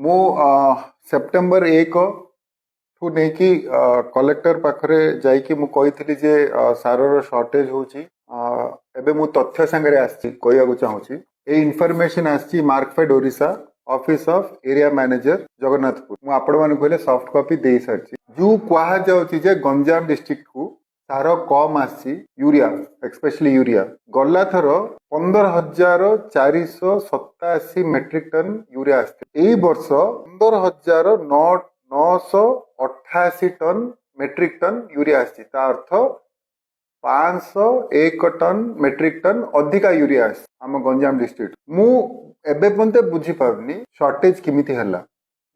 ମୁଁ ସେପ୍ଟେମ୍ବର 1 ଠୁ ନେଇକି କଲେକ୍ଟର ପାଖରେ ଯାଇକି ମୁଁ କହିଥିଲି ଯେ ସାରର ସର୍ଟେଜ ହଉଛି। ଏବେ ମୁଁ ତଥ୍ୟ ସାଙ୍ଗରେ ଆସିଛି, କହିବାକୁ ଚାହୁଁଛି। ଏଇ ଇନଫର୍ମେସନ ଆସିଛି Markfed Odisha, office of area manager, Jagannathpur. ମୁଁ ଆପଣମାନଙ୍କୁ ହେଲେ ସଫ୍ଟ କପି ଦେଇ ସାରିଛି। ଯୋଉ କୁହାଯାଉଛି ଯେ ଗଞ୍ଜାମ ଡିଷ୍ଟ୍ରିକ୍ଟକୁ ସାର କମ ଆସିଛି, ୟୁରିଆ, ଏସ୍ପେଶାଲି ୟୁରିଆ, ଗଲା ଥର 15,487 ମେଟ୍ରିକ ଟନ୍ ୟୁରିଆ ଆସିଥିଲା। ଏଇ ବର୍ଷ 15,988 ଟନ୍ ମେଟ୍ରିକ ଟନ୍ ୟୁରିଆ ଆସିଛି। ତା ଅର୍ଥ 501 ଟନ୍ ମେଟ୍ରିକ ଟନ୍ ଅଧିକା ୟୁରିଆ ଆସିଛି ଆମ ଗଞ୍ଜାମ ଡିଷ୍ଟ୍ରିକ୍ଟ। ମୁଁ ଏବେ ପର୍ଯ୍ୟନ୍ତ ବୁଝିପାରୁନି ସର୍ଟେଜ କେମିତି ହେଲା।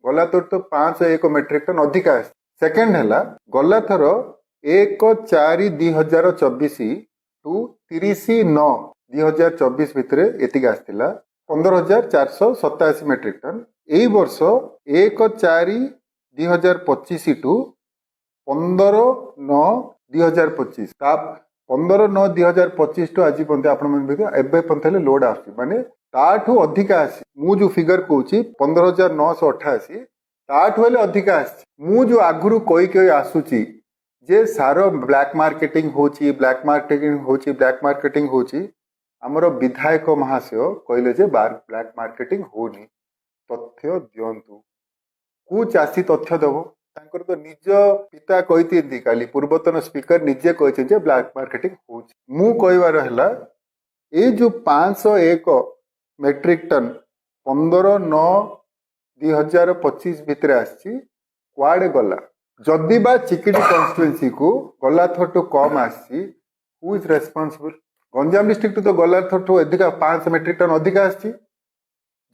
ଗଲା ଥର ତ 501 ମେଟ୍ରିକ ଟନ୍ ଅଧିକା ଆସିଛି। ସେକେଣ୍ଡ ହେଲା, ଗଲା ଥର 1/4/2024 ଟୁ 30/9/2024 ଭିତରେ ଏତିକି ଆସିଥିଲା, 15,487 ମେଟ୍ରିକ ଟନ୍। ଏଇ ବର୍ଷ 1/4/2025 ଟୁ 15/9/2025, ତା 15/9/2025 ଟୁ ଆଜି ପର୍ଯ୍ୟନ୍ତ ଆପଣମାନେ ଦେଖିବେ, ଏବେ ପର୍ଯ୍ୟନ୍ତ ହେଲେ ଲୋଡ୍ ଆସୁଛି, ମାନେ ତାଠୁ ଅଧିକା ଆସିଛି। ମୁଁ ଯୋଉ ଫିଗର କହୁଛି 15,988, ତାଠୁ ହେଲେ ଅଧିକା ଆସିଛି। ମୁଁ ଯୋଉ ଆଗରୁ କହି କହି ଆସୁଛି ଯେ ସାର ବ୍ଲାକ୍ ମାର୍କେଟିଂ ହଉଛି, ବ୍ଲାକ୍ ମାର୍କେଟିଂ ହଉଛି, ବ୍ଲାକ୍ ମାର୍କେଟିଂ ହଉଛି, ଆମର ବିଧାୟକ ମହାଶୟ କହିଲେ ଯେ ବ୍ଲାକ୍ ମାର୍କେଟିଂ ହଉନି, ତଥ୍ୟ ଦିଅନ୍ତୁ। କୋଉ ଚାଷୀ ତଥ୍ୟ ଦବ? ତାଙ୍କର ତ ନିଜ ପିତା କହିଛନ୍ତି, କାଲି ପୂର୍ବତନ ସ୍ପିକର ନିଜେ କହିଛନ୍ତି ଯେ ବ୍ଲାକ୍ ମାର୍କେଟିଂ ହଉଛି। ମୁଁ କହିବାର ହେଲା, ଏଇ ଯୋଉ 501 ମେଟ୍ରିକ ଟନ୍ 15/9/2025 ଭିତରେ ଆସିଛି, କୁଆଡେ ଗଲା? ଯଦି ବା ଚିକିଟି କନଷ୍ଟିଟ୍ୟୁଏନ୍ସିକୁ ଗଲା ଥରଠୁ କମ ଆସିଛି, who is responsible? Ganjam district ତ ଗଲା ଥରଠୁ ଅଧିକା 5 ମେଟ୍ରିକ ଟନ୍ ଅଧିକା ଆସିଛି।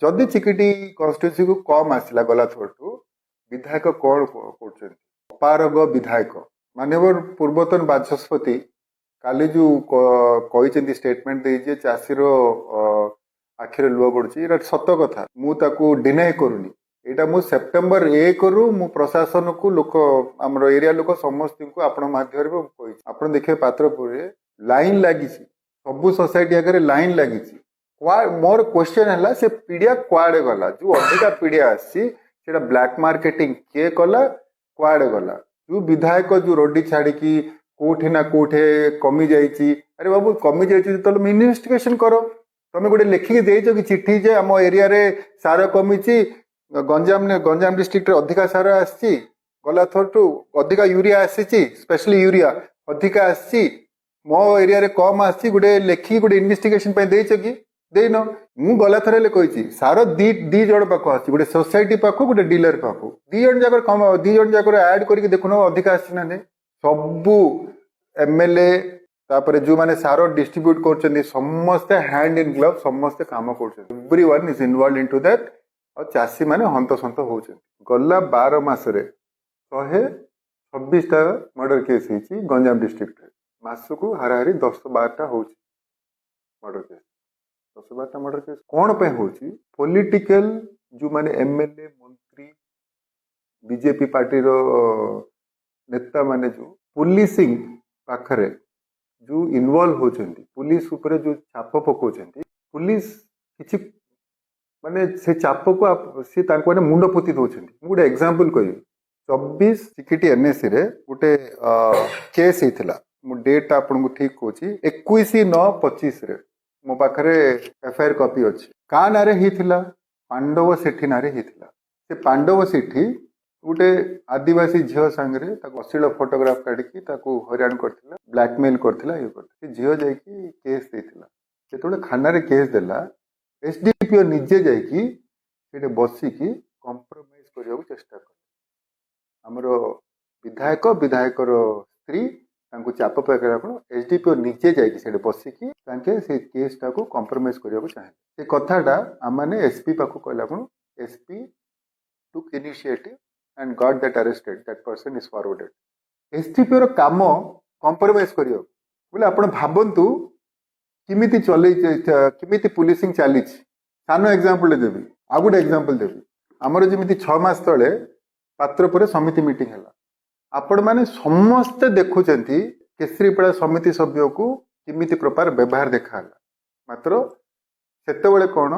ଯଦି ଚିକିଟି କନଷ୍ଟିଟ୍ୟୁଏନ୍ସିକୁ କମ ଆସିଲା ଗଲା ଥରଠୁ, ବିଧାୟକ କଣ କରୁଛନ୍ତି? ଅପାରଗ ବିଧାୟକ। ମାନ୍ୟବର ପୂର୍ବତନ ବାଚସ୍ପତି କାଲି ଯୋଉ କହିଛନ୍ତି, ଷ୍ଟେଟମେଣ୍ଟ ଦେଇଛି ଯେ ଚାଷୀର ଆଖିରେ ଲୁହ ପଡୁଛି, ଏଇଟା ସତ କଥା। ମୁଁ ତାକୁ ଡିନାଏ କରୁନି। ଏଇଟା ମୁଁ ସେପ୍ଟେମ୍ବର 1ରୁ ମୁଁ ପ୍ରଶାସନକୁ, ଲୋକ, ଆମର ଏରିଆ ଲୋକ ସମସ୍ତଙ୍କୁ ଆପଣଙ୍କ ମାଧ୍ୟମରେ ବି ମୁଁ କହିଛି। ଆପଣ ଦେଖିବେ, ପାତ୍ରପୁରରେ ଲାଇନ ଲାଗିଛି, ସବୁ ସୋସାଇଟି ଆଗରେ ଲାଇନ ଲାଗିଛି। ମୋର କ୍ୱେଶ୍ଚନ ହେଲା, ସେ ପିଡିଆ କୁଆଡେ ଗଲା? ଯୋଉ ଅଧିକା ପିଡିଆ ଆସିଛି, ସେଟା ବ୍ଲାକ୍ ମାର୍କେଟିଂ କିଏ କଲା? କୁଆଡେ ଗଲା? ଯୋଉ ବିଧାୟକ ଯୋଉ ରଡି ଛାଡିକି କୋଉଠି ନା କୋଉଠି କମି ଯାଇଛି, ଆରେ ବାବୁ, କମି ଯାଇଛି ଯେତେବେଳେ ଇନଭେଷ୍ଟିଗେସନ କର। ତମେ ଗୋଟେ ଲେଖିକି ଦେଇଛ କି ଚିଠି ଯେ ଆମ ଏରିଆରେ ସାର କମିଛି, ଗଞ୍ଜାମ ଡିଷ୍ଟ୍ରିକ୍ଟରେ ଅଧିକା ସାର ଆସିଛି, ଗଲା ଥରଠୁ ଅଧିକା ୟୁରିଆ ଆସିଛି, ସ୍ପେଶାଲି ୟୁରିଆ ଅଧିକା ଆସିଛି, ମୋ ଏରିଆରେ କମ ଆସିଛି, ଗୋଟେ ଲେଖିକି ଗୋଟେ ଇନଭେଷ୍ଟିଗେସନ ପାଇଁ ଦେଇଛ କି? ଦେଇନ। ମୁଁ ଗଲା ଥର ହେଲେ କହିଛି, ସାର ଦି ଦି ଜଣ ପାଖକୁ ଆସିଛି, ଗୋଟେ ସୋସାଇଟି ପାଖକୁ, ଗୋଟେ ଡିଲର ପାଖକୁ। ଦି ଜଣ ଯାକର କମ, ଦି ଜଣ ଯାକର ଆଡ୍ କରିକି ଦେଖୁନ ଅଧିକା ଆସିଛି ନା ନାହିଁ। ସବୁ ଏମଏଲଏ, ତାପରେ ଯୋଉମାନେ ସାର ଡିଷ୍ଟ୍ରିବ୍ୟୁଟ କରୁଛନ୍ତି, ସମସ୍ତେ ହ୍ୟାଣ୍ଡ ଇନ୍ ଗ୍ଲୋଭ ସମସ୍ତେ କାମ କରୁଛନ୍ତି। Everyone is involve into that. ଆଉ ଚାଷୀ ମାନେ ହନ୍ତସନ୍ତ ହଉଛନ୍ତି। ଗଲା 12 ମାସରେ 126ଟା ମର୍ଡର କେସ୍ ହେଇଛି ଗଞ୍ଜାମ ଡିଷ୍ଟ୍ରିକ୍ଟରେ। ମାସକୁ ହାରାହାରି 10-12ଟା ହଉଛି ମର୍ଡର କେସ୍। 10-12ଟା ମର୍ଡର କେସ୍ କଣ ପାଇଁ ହଉଛି? ପଲିଟିକାଲ ଯୋଉମାନେ ଏମଏଲଏ, ମନ୍ତ୍ରୀ, ବିଜେପି ପାର୍ଟିର ନେତା ମାନେ ଯୋଉ ପୋଲିସିଂ ପାଖରେ ଯୋଉ ଇନଭଲ୍ଭ ହଉଛନ୍ତି, ପୁଲିସ ଉପରେ ଯୋଉ ଚାପ ପକଉଛନ୍ତି, ପୁଲିସ କିଛି ମାନେ ସେ ଚାପକୁ ସେ ତାଙ୍କୁ ମାନେ ମୁଣ୍ଡ ପୋତି ଦଉଛନ୍ତି। ମୁଁ ଗୋଟେ ଏକ୍ସାମ୍ପଲ କହିବି। 24 ଚିକିଟି ଏନଏସି ରେ ଗୋଟେ କେସ୍ ହେଇଥିଲା। ମୁଁ ଡେଟ୍ ଆପଣଙ୍କୁ ଠିକ କହୁଛି, 21/9/25ରେ। ମୋ ପାଖରେ ଏଫଆଇଆର କପି ଅଛି। କାହା ନାଁରେ ହେଇଥିଲା? ପାଣ୍ଡବ ସେଠୀ ନାଁରେ ହେଇଥିଲା। ସେ ପାଣ୍ଡବ ସେଠୀ ଗୋଟେ ଆଦିବାସୀ ଝିଅ ସାଙ୍ଗରେ ତାକୁ ଅଶ୍ଳୀଳ ଫଟୋଗ୍ରାଫ କାଢିକି ତାକୁ ହଇରାଣ କରିଥିଲା, ବ୍ଲାକମେଲ କରିଥିଲା, ଇଏ କରିଥିଲା। ସେ ଝିଅ ଯାଇକି କେସ୍ ଦେଇଥିଲା। ଯେତେବେଳେ ଥାନାରେ କେସ୍ ଦେଲା, ଏସଡିପିଓ ନିଜେ ଯାଇକି ସେଠି ବସିକି କମ୍ପ୍ରମାଇଜ କରିବାକୁ ଚେଷ୍ଟା କଲେ। ଆମର ବିଧାୟକ, ବିଧାୟକର ସ୍ତ୍ରୀ ତାଙ୍କୁ ଚାପ ପକାଇଲା। ଆପଣ ଏସଡିପିଓ ନିଜେ ଯାଇକି ସେଠି ବସିକି ତାଙ୍କେ ସେ କେସ୍ଟାକୁ କମ୍ପ୍ରମାଇଜ କରିବାକୁ ଚାହିଁଲେ। ସେ କଥାଟା ଆମମାନେ ଏସପି ପାଖକୁ କହିଲା ଆପଣ SP took initiative and got that arrested. That person is forwarded. SDPO ର କାମ କମ୍ପ୍ରମାଇଜ କରିବାକୁ ବୋଲେ ଆପଣ ଭାବନ୍ତୁ କେମିତି ଚଲେଇ, କେମିତି ପୁଲିସିଂ ଚାଲିଛି। ସାନ ଏକ୍ସାମ୍ପଲ ଦେବି, ଆଉ ଗୋଟେ ଏକ୍ସାମ୍ପଲ ଦେବି। ଆମର ଯେମିତି 6 ମାସ ତଳେ ପାତ୍ରପୁରରେ ସମିତି ମିଟିଂ ହେଲା, ଆପଣମାନେ ସମସ୍ତେ ଦେଖୁଛନ୍ତି କେଶରୀପଡ଼ା ସମିତି ସଭ୍ୟକୁ କେମିତି ପ୍ରକାର ବ୍ୟବହାର ଦେଖାହେଲା। ମାତ୍ର ସେତେବେଳେ କ'ଣ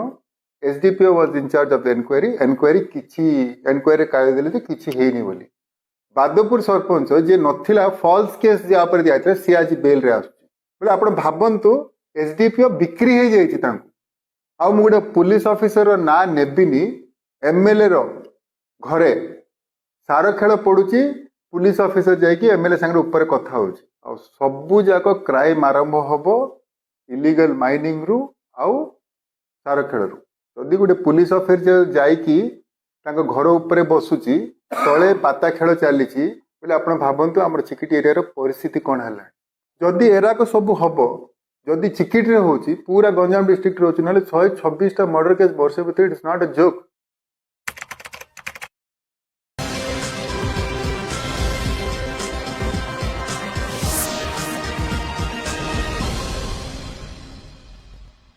SDPO was in charge of the enquiry. Enquiry କିଛି, ଏନକ୍ୱାରି କାଢିଦେଲେ ଯେ କିଛି ହେଇନି ବୋଲି। ବାଦପୁର ସରପଞ୍ଚ ଯିଏ ନଥିଲା, ଫଲ୍ସ କେସ୍ ଯାହା ଉପରେ ଦିଆଯାଇଥିଲା, ସିଏ ଆଜି ବେଲ୍ରେ ଆସୁଛି ବୋଲେ ଆପଣ ଭାବନ୍ତୁ, ଏସଡିପିଓ ବିକ୍ରି ହେଇଯାଇଛି ତାଙ୍କୁ। ଆଉ ମୁଁ ଗୋଟେ ପୁଲିସ ଅଫିସର ନାଁ ନେବିନି। ଏମଏଲଏ ର ଘରେ ସାର ଖେଳ ପଡୁଛି, ପୁଲିସ ଅଫିସର ଯାଇକି ଏମଏଲଏ ସାଙ୍ଗରେ ଉପରେ କଥା ହଉଛି। ଆଉ ସବୁ ଯାକ କ୍ରାଇମ ଆରମ୍ଭ ହବ ଇଲିଗାଲ ମାଇନିଂ ରୁ ଆଉ ସାର ଖେଳରୁ। ଯଦି ଗୋଟେ ପୁଲିସ ଅଫିସର ଯାଇକି ତାଙ୍କ ଘର ଉପରେ ବସୁଛି, ତଳେ ପାତା ଖେଳ ଚାଲିଛି ବୋଲେ ଆପଣ ଭାବନ୍ତୁ ଆମର ଚିକିଟି ଏରିଆର ପରିସ୍ଥିତି କଣ ହେଲାଣି। ଯଦି ଏରାକ ସବୁ ହବ, ଯଦି ଚିକିଟିରେ ହଉଛି, ପୁରା ଗଞ୍ଜାମ ଡିଷ୍ଟ୍ରିକ୍ଟରେ ହଉଛି, ନହେଲେ 126ଟା ମର୍ଡର କେସ୍ ବର୍ଷେ ଭିତରେ, it's not a joke.